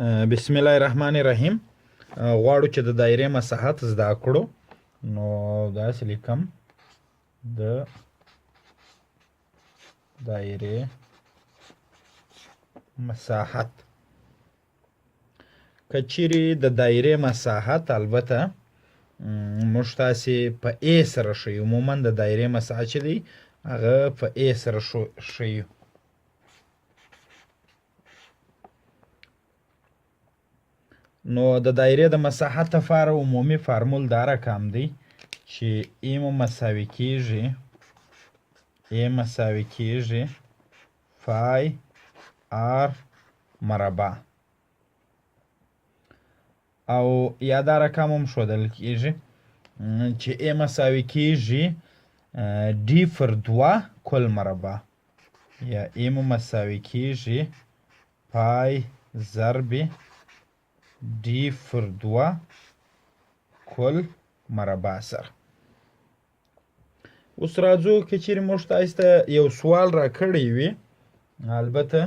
بسم الله الرحمن الرحیم. غواړو چې د دایرې مساحت زده کړو، نو داسې لیکم: د دایرې مساحت. که چیرې د دایرې مساحت البته موږ تاسې په A سره ښیو، عموما د دایرې مساحت چې دی هغه په A سره ښیو. نو د دایرې د مساحت لپاره عمومي فارمول دا رقم دی چې A مو مساوي کیږي، A مساوي کیږي فای آر مربع، او یا دا رقم هم ښودل کیږي چې A مساوي کیږي D پر دوه کل مربع، یا A مو مساوي کیږي پای ضرب D پر دوه کل مربع سره. اوس راځو که چیرې موږ تاسو ته یو سوال راکړی وي، البته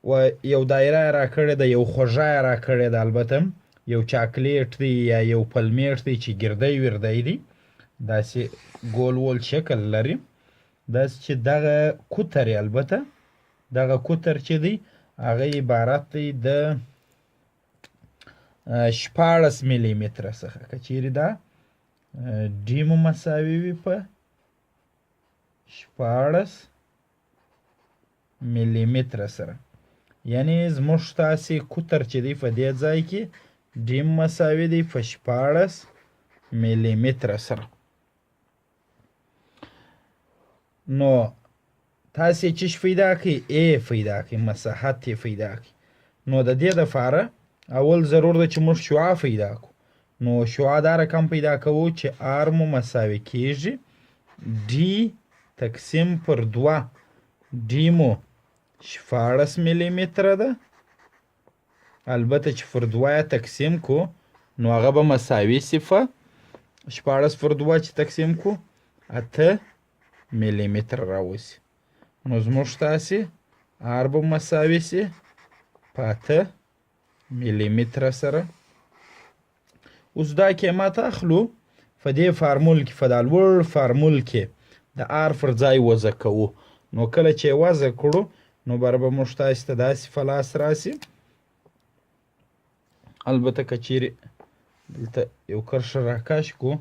و یو دایره یې راکړې ده، یو خوږه یې راکړې ده، البته یو چاکلیټ دی یا یو پلمیټ دی چې ګردی وردی دی، داسې ګول وول شکل لري، داسې چې دغه کوتر یې، البته دغه کوتر چې دی هغه عبارت دی د 16 ملي متره څخه. که چیرې دا ډي مو مساوي وي په 16 ملي متره سره، یعنی زموږ تاسې کوتر چې دی په دې ځای کې ډي مساوي دی په 16 ملي متره سره. نو تاسې چش پیدا کړئ؟ ای پیدا کړئ، مساحت یې پیدا کړئ. نو د دې دپاره اول ضرور ده چې موږ شعاع پیدا کړو. نو شعاع دا رقم پیدا کوو چې آر مو مساوي کیږي ډي تقسیم پر دوه، ډي مو 16 ملي متره ده، البته چې پر دوه یې تقسیم کو نو هغه به مساوي سي په 16 پر دوه چې تقسیم کو 8 ملي متره راوځي. نو زموږ تاسې آر به مساوي سي په 8 ملي متره سره. اوس دا قیمت اخلو په دې فارمول کې، په دا لوړ فارمول کې د آر پر ځای وضع کوو. نو کله چې وضع کړو نو بر به موږ تاسې ته داسې په لاس راسي. البته که چیرې دلته یو کرښه راکش کړو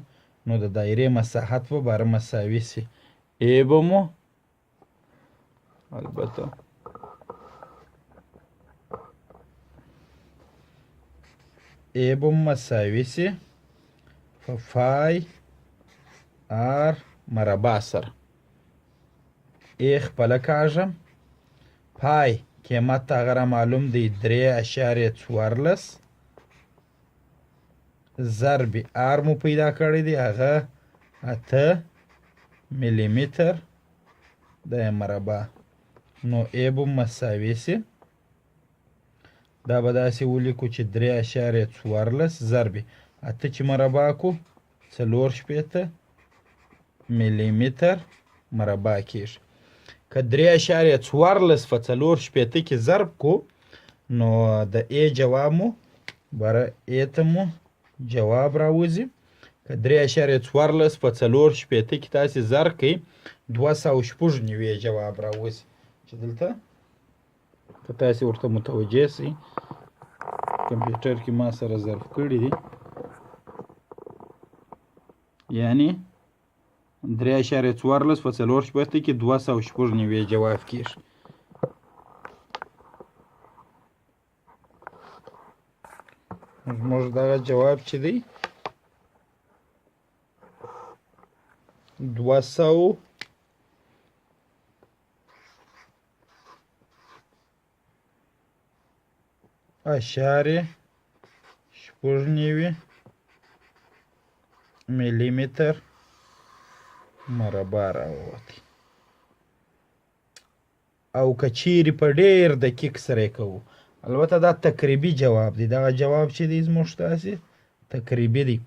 نو د دایرې مساحت به بر مساوي سي ای به مو البته ای به مساوي سي په فای آر مربع سره. ای خپله کاږم، پای قیمت هغه را معلوم دی 3.14 ضرب آر مو پیدا کړی دی هغه 8 ملي متر د مربع. نو ای به مساوي سي، دا به داسې ولیکو چې 3.14 ضرب 8 چې مربع کو 64 ملي متر مربع کېږي. که 3.14 په 64 کې ضرب کو نو د ای جواب مو بره ای ته مو جواب راوځي. که 3.14 په 64 کې تاسې ضرب کړئ 296 جواب راوځي، چې دلته که تاسې ورته متوجه سئ کمپیوټر کې ما سره ضرب کړي دي، یعنی 3.14 په 64 کې 296 جواب کېږي. زموږ دغه جواب چې دی 200 اشاره 96 ملي متر مربع راووتی. او که چیرې په ډېر دقیق سره یې کوو، البته دا تقریبي جواب دی، دغه جواب چې دی زموږ تاسې تقریبي دی،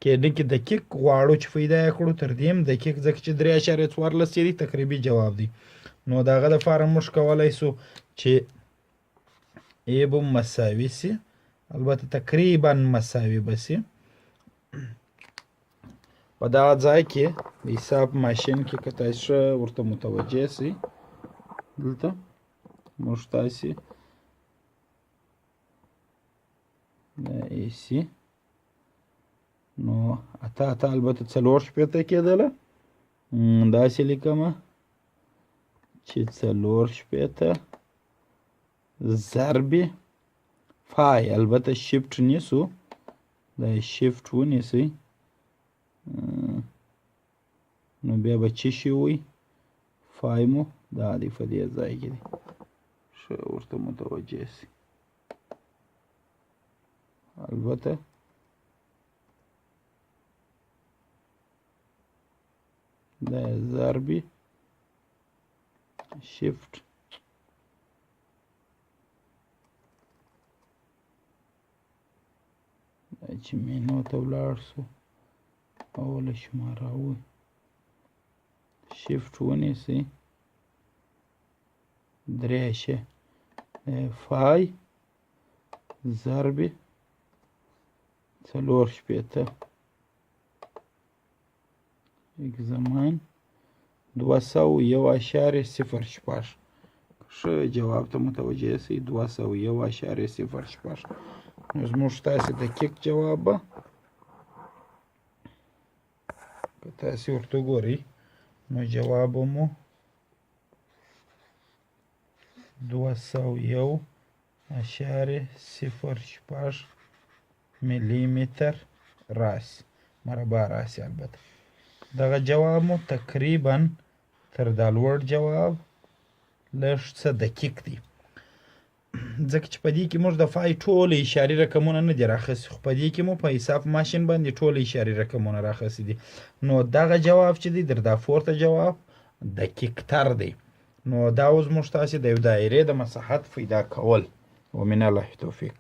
کېدای کې دقیق غواړو چې پیدا یې کړو تر دې هم دقیق، ځکه چې 3.14 چې دی تقریبي جواب دی. نو د هغه دپاره موږ کولی سو چې A به مساوي سي، البته تقریبا مساوي به سي. په دغه ځای کې د حساب ماشین کې که تاسې ښه ورته متوجه سئ، دلته موږ تاسې د ای سي نو اته اته البته 64 کېدله، داسې لیکمه چې 64 ضرب فای، البته شیفټ نیسو، دا شیفټ ونیسئ نو بیا به چی شي وي، فای مو دا دی په دې ځای کې دی، ښه ورته متوجه سئ. البته دا ضرب شیفټ دا چې مینو ته ولاړ سو اوله شماره وي، شیفټ ونیسئ درې شه فای ضرب 64 اگزمان 201.06. ښه جواب ته متوجه سئ، 201.06. نو زموږ تاسې دقیق جواب به که تاسې ورته وګورئ نو جواب به مو 201.06 ملي متر راسي، مربع راسي. البته دغه جواب مو تقریبا تر دا لوړ جواب لږ څه دقیق دی، ځکه چې په دې کې موږ د فای ټول اشاري رقمونه نه دي راخیستي، خو په دې کې مو په حساب ماشین باندې ټول اشاري رقمونه راخیستي دي. نو دغه جواب چې دی در دا پورته جواب دقیق تر دی. نو دا اوس موږ تاسې د یو دایرې د مساحت پیدا کول. ومن الله توفیق.